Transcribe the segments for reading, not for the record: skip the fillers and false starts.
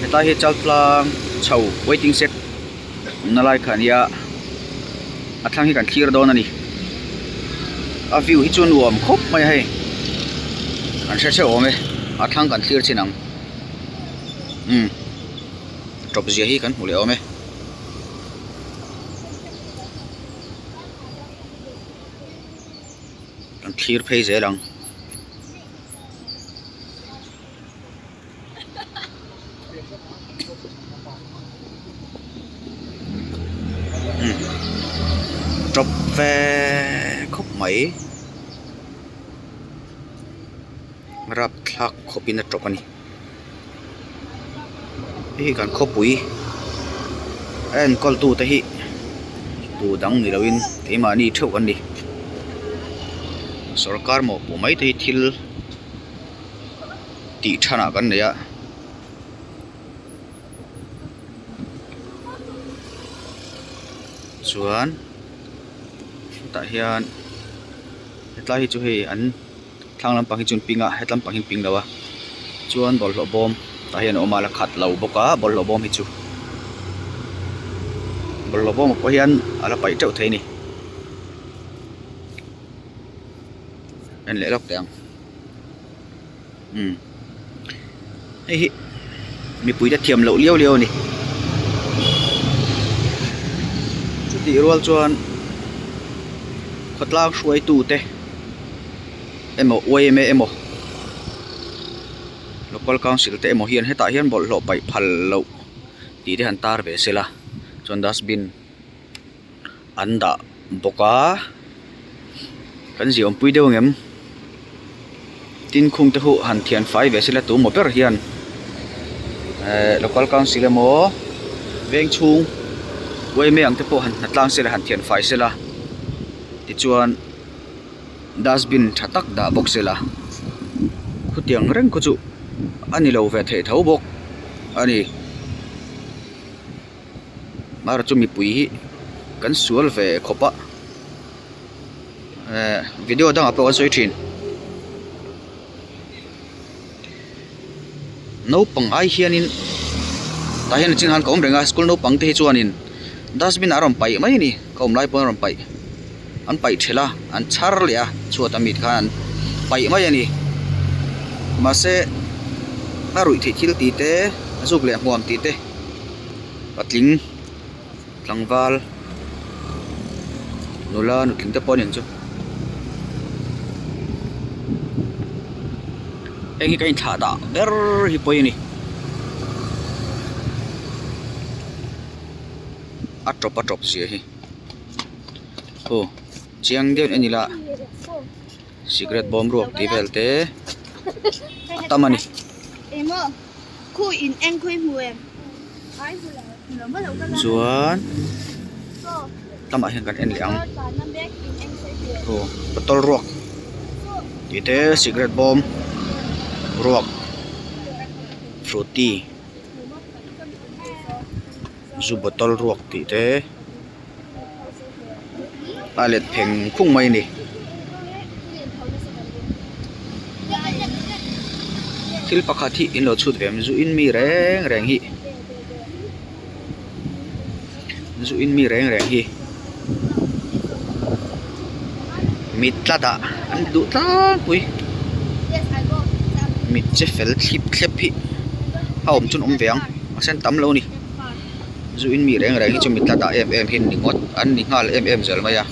Hetlai hi Chaltlang chho waiting shed awmna lai kha a nia a thlang hi kan thlir dawn a ni a view hi chu nuam khawp mai a hei an hre theuh awm e a thlang kan thlir chin ang umm tawp zia hi kan hmu leh awm e. Kan thlir phei zel ang. Umm tawp ve khawp mai rapthlak khawpin a tawp a ni hei hi kan khawpui a enkawl tute hi tu dang ni loin keimahni theuh an ni sawrkar mawhpuh mai te hi thil. Tih thanah kan nei a. Chuan hetah hian hetlai hi chu hei an thlang lampang hi chu an ping a hetlam pang hi an ping lo a chuan bawlhhlawh bawm tah hian a awm a la khat lo bawk a bawlhhlawh bawm hi chu bawlhhlawh bawm ah pawh hian a la paih teuh thei a ni en leh lawk teh ang. Umm hei hi mipui te thiam loh liau liau a ni chutih rual chuan khawtlang hruaitu te emaw yma emaw local council te emaw hian hetah hian bawlhhlawh paih phal loh tih te han tar ve se la chuan dustbin an dah bawk a kan zia awmpui deuh ang em tin khung te huh han thian fai ve sela tu maw ber hian ehh local council emaw veng chhung yma ang te pawh han hnatlang sela han thian fai sela tichuan dustbin tha tak dah bawk sela khutiang reng khaw chu a ni lo ve thei tho bawk a ni. Amaherawhchu chu mipui hi kan sual ve khawp a ehh video dangah pawh kan sawi thin naupang ai hianin tah hian a chin han ka awm reng a school naupang te hi chuanin dustbin ah a rawn paih mai a ni ka awm lai pawn a rawn paih an paih thelh a an chhar leh a chhuat ami te khan an paih mai a ni mahse a ruih theih thil tih te a zuk leh hmuam tih te. Patling tlangval nula nutling te pawh a ni ang chu heng hi ka inthlah dah ber hi pawi a ni a tawp a tawp zia hi aw chiang deuh en ila cigarette bawm ruak tih vel te a tam a ni. Chuan lamah hian kan en leh ang aw bottle ruak tih te cigarette bawm ruak frooti zu bottle ruak tih te. A let pheng phung mai a ni thil pakhat hi in lo chhut ve ang zu in mi reng reng hi zu in mi reng reng hi mit tla dah an duh tlangpui mit che fel thlip thlep hi a awm chu an awm ve ang mahse an tam lo a ni. Zu in mi reng reng hi chu mi tla dah em em hi an ni ngawt an ni nghal em em zel mai a.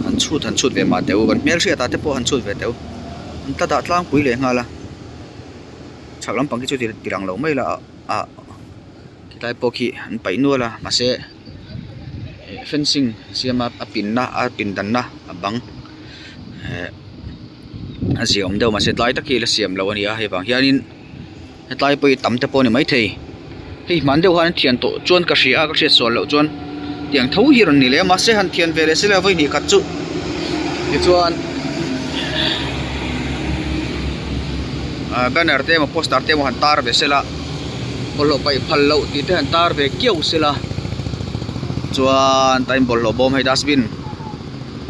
Han chhut han chhut ve mah teh u kan hmelhriat ah te pawh han chhut ve teh u an tla dah tlangpui leh nghal a chhak lampang hi chu ti lang lo mai la ah khilai pawh khi an paih nual a mahse fencing siam a a pinna a pindanna a bang eh a ziaawm deuh mahse tlai tak hi la siam loh a ni a hei vang hianin hetlai pawh hi tam te pawh a ni maithei hei hman deuh han thian tawh chuan ka hria a ka hriat sual loh chuan tiang tho hi a rawn ni leh a mahse han thian ve leh sela vawi hnih khat chu tichuan ah banner te emaw poster te emaw han tar ve sela bawlhhlawh paih phal loh tih te han tar ve kiau sela chuan time bawlhhlawh bawm hei dustbin.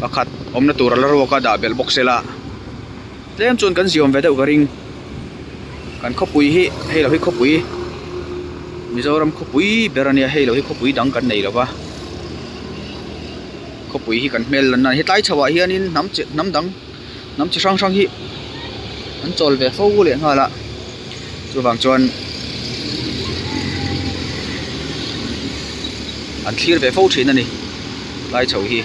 Pakhat awmna tur a la ruak a dah belh bawk sela tlem chuan kan ziawm ve deuh ka ring. Kan khawpui hi hei lo hi khawpui Mizoram khawpui ber a nia hei lo hi khawpui dang kan nei lo va khawpui hi kan hmel lan nan hetlai chho ah hianin hnam chi hnam dang hnam chi hrang hrang hi an chawl ve fo leh nghal a chuvang chuan an thlir ve fo thin a ni tlai chho hi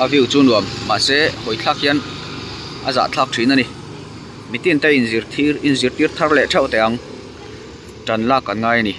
a view chu nuam mahse hawi thlak hian a zah thlak thin a ni mitin te inzirtir inzirtir thar leh theuh teh ang tan lak an ngai a ni.